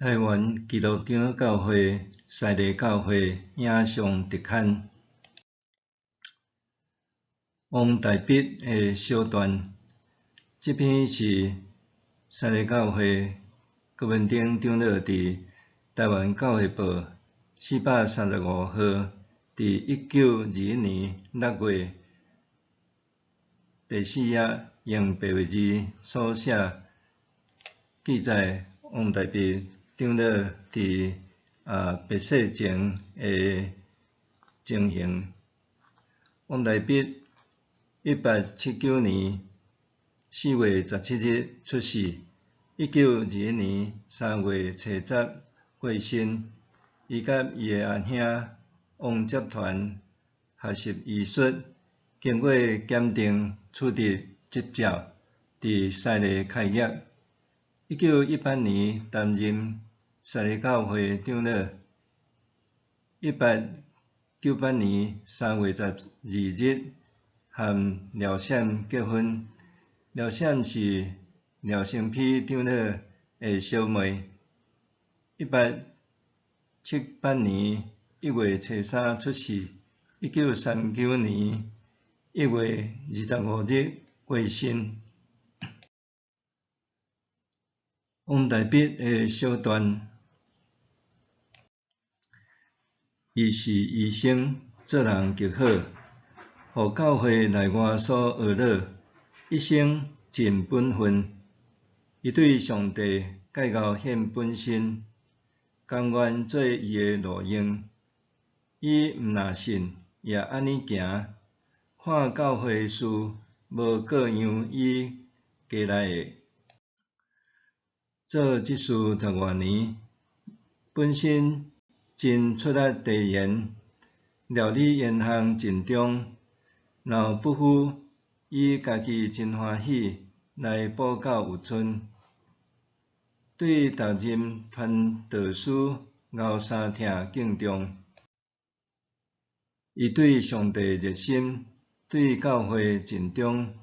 台灣基督長老教會西麗教會影像特刊，王大筆的小傳，這篇是西麗教會郭文鼎長老佇台灣教會報435號，佇1921年6月第四頁用白話字所寫，記載王大筆長老佇別世前的情形。王大筆1879年4月17日出世，1921年3月初十過身。伊佮伊的阿兄王接團學習醫術，經過檢定取得執照，佇西麗開業。1918年擔任西麗教會長老。1898年3月12日和廖閃結婚，廖閃是廖承丕長老的小妹。1878年1月初三出世，1939年1月25日過身。王大筆的小傳，伊是醫生，做人極好，予教會內外所呵咾，一生盡本分。伊對上帝蓋𠢕獻本身，甘願做伊的路用。伊毋若信，也按呢行，看教會事無各樣伊加來的。做執事十外年，本身真出力地緣，料理言行盡忠。若有不符，伊家己真歡喜來補教有賰。對擔任傳道師𠢕相疼敬重。伊對上帝熱心，對教會盡忠，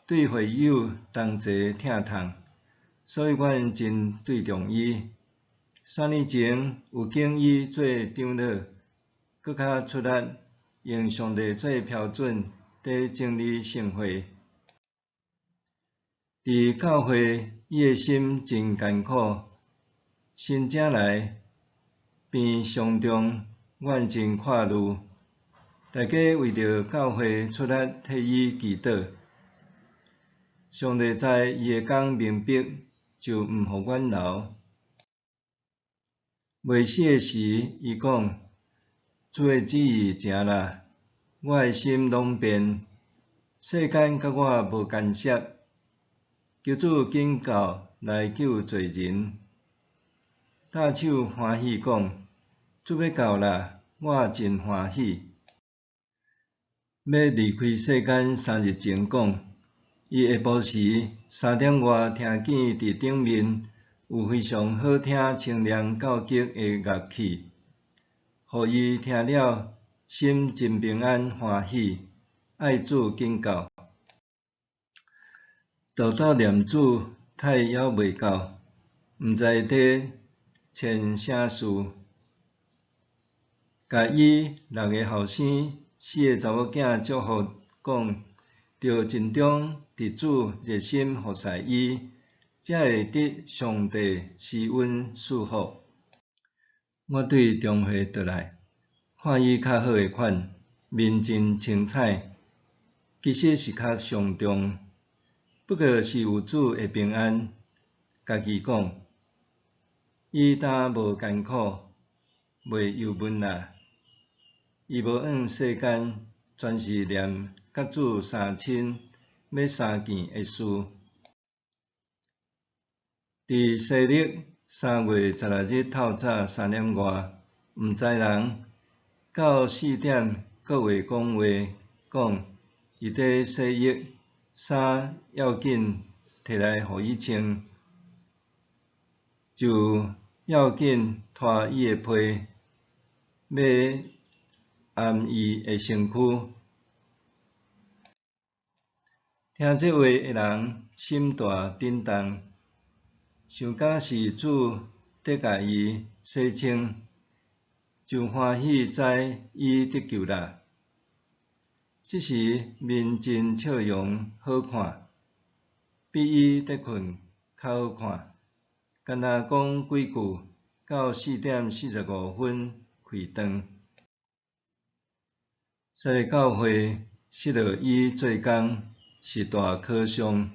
對會友同齊疼痛，所以阮真對重伊。三年前有揀伊做長老，閣較出力，用上帝做標準，佇整理聖會。佇教會，伊的心真艱苦，新正來便傷重，阮真掛慮。大家為著教會出力替伊祈禱。上帝知伊的工明白，就毋予阮留。未死的時，伊講：主的旨意成啦，我的心攏變，世間佮我無干涉。求主緊到來救罪人。搭手歡喜講：主欲到啦，我真歡喜。欲離開世間三日前講，伊下晡時3點外聽見佇頂面有非常好聽清亮夠激的樂器，予伊聽了心真平安歡喜，愛主緊到。豆豆念主太猶未到，毋知佇穿啥事，共伊六个後生四个查某囝祝福講，著盡忠佇主熱心服侍伊，才會得上帝施恩賜福。我對中會倒來，看伊較好的款，面真清彩，其實是較傷重，不過是有主的平安。家己講，伊擔無艱苦，袂憂悶啦。伊無向世間，專是念佮主相親欲相見的事。佇西曆3月16日透早3點外，毋知人到4點閣會講話，講伊佇洗浴，衫要緊提來予伊穿，就要緊脫伊的被，欲頷伊的身軀。聽這話的人心大震動，想敢是主得共伊洗清，就歡喜知伊得救啦。這時面真笑容好看，比伊佇睏較好看。干焦講幾句，到4點45分開斷。西教會失落伊做工是大可傷。